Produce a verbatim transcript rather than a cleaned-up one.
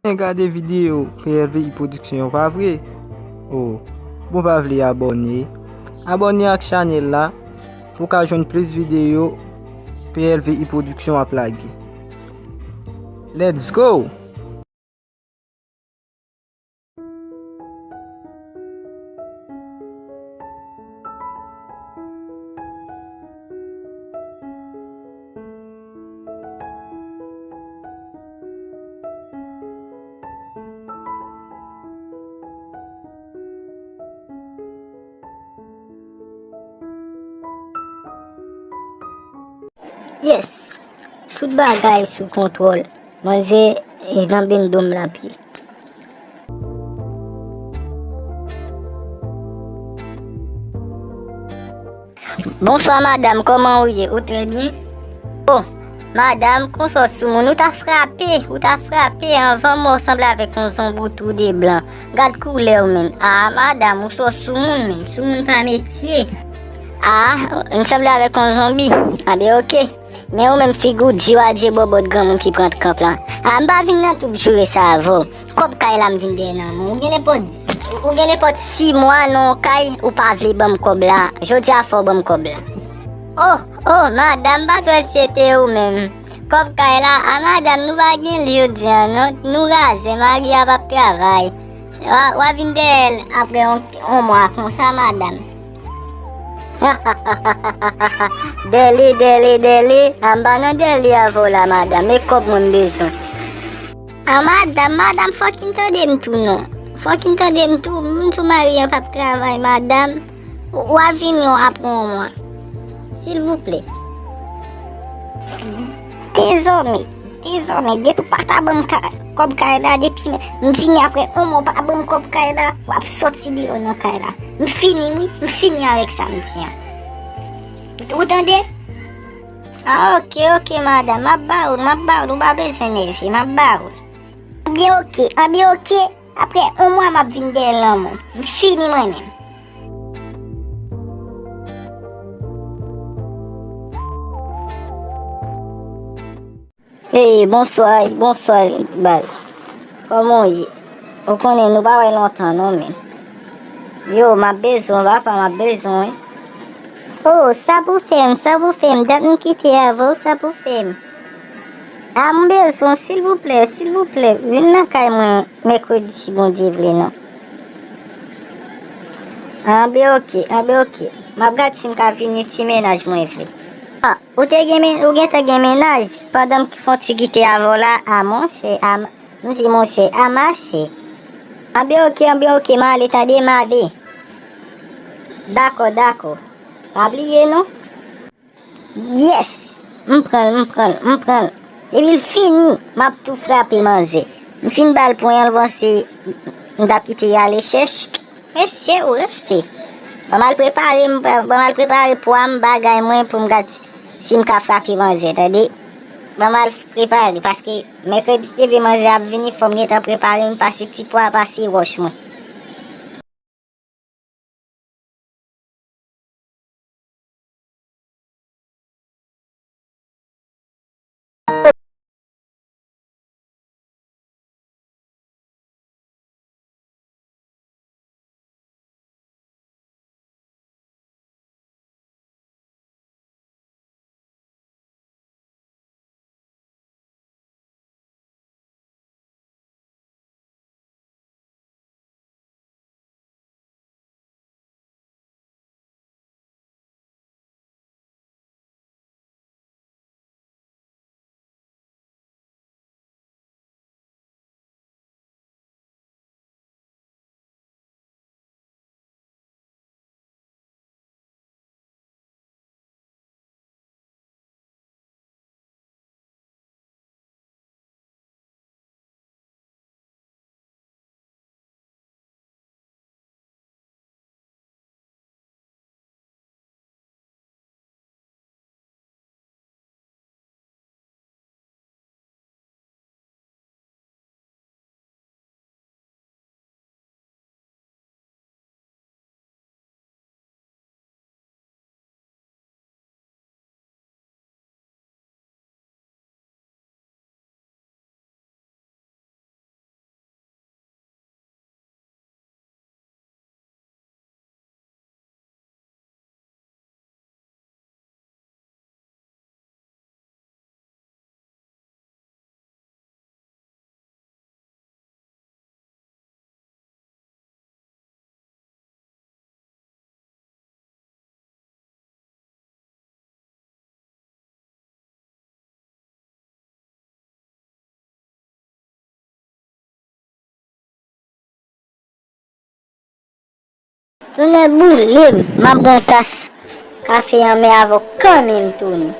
Gade videyo P L V I Production yo, pa vre? Oh, bon, pa vle abòne? Abòne ak chanèl la pou w ka jwenn plis videyo P L V I Production ap lage. Let's go! Yes! Tout bagay sou kontwòl. Manzè, e, nan bendo m l ap ye. Bonswa, madanm, kòman ou ye? Ou trè byen? Oh, madanm, konsa w sou moun, ou ta frape, ou ta frape anvan mò, w sanble avèk yon zonbi, ou tou de blan. Gad koulè w, menm. Ah, madanm, ou sò sou moun, menm. Sou moun pa metye. Ah, m sanble avèk yon zonbi. Ah, ben, oke. Men ou menm, figi w di w adye bòbòt granmoun ki pran kanp lan. Ah, m pa vin nan twoup joure sa avè w. Kòb kay la m vin dèyè nan men w. Ou gen nenpòt, ou gen nenpòt sis mwa nan yon kay, ou pa vle ban m kòb la. Jodi a fò w ban m kòb la. Oh, oh, madanm, m pa t wè si se te ou menm. Kòb kay la, a madanm, nou pa gen li jodi a non, nou razè, mari a p ap travay. W a, w a vin dèyè l apre yon, yon mwa konsa, madanm. Dèli, dèli, dèli, a m pa nan dèli avè w la, madanm, e kòb mwen m bezwen. A madanm, madanm, fòk in tande m tou non. Fòk in tande m tou, m tou mari an p ap travay, madanm. W a vini w apre yon mwa. Silvouplè. Dezòmè, dezòmè, depi w pa ta ban m ka-, kòb kay la, depi m vini apre yon mwa w pa ban m kòb kay la, w ap sòti deyò nan kay la. M fini, wi, m fini avèk sa m di an. Ou tande? Ah, oke, oke, madanm, m ap ba ou l, m ap ba ou l, ou pa bezwen nève, m ap ba ou l. Anben oke, anben oke. Apre yon mwa m ap vin dèyè l nan men w. M fini mwen menm. Hey, bonswa, bonswa, baz. Kòman w ye? Ou konnen nou pa wè lontan non, men. Yo, m ap bezwen w, papa, m ap bezwen w, wi. Oh, sa pou fè m, sa pou fè m. Dat m kite avè w, sa pou fè m. A, m bezwen w, silvouplè, silvouplè, vin nan kay mwen mèkredi si Bondye vle non. Anben oke, anben oke. M ap gad si m ka vini si mennaj mwen vle. A, ou te gen men-, ou gentan gen mennaj pandan m fè yon ti kite avè w la, a monchè, a, m di monchè, a machè. Anben oke, anben oke, m ale tande, m ale. Dakò, dakò. Pa bliye non. Yes! M pran l, m pran l, m pran l. Depi l fini, m ap tou frape manzè. M fin ba l pwen an, l panse m t ap kite y ale chèch. Mesye, ou reste. Ban m al prepare, m, ban m al prepare pwa m, bagay mwen pou m gad si m ka frape manzè, tande. Ban m al prepare, paske mèkredi te vle manzè ap vini, fò m gentan prepare m, pase ti pwa, pase wòch mwen. Tonnè boule m, m ap gen yon tas kafe an men avè w kanmenm, Tony.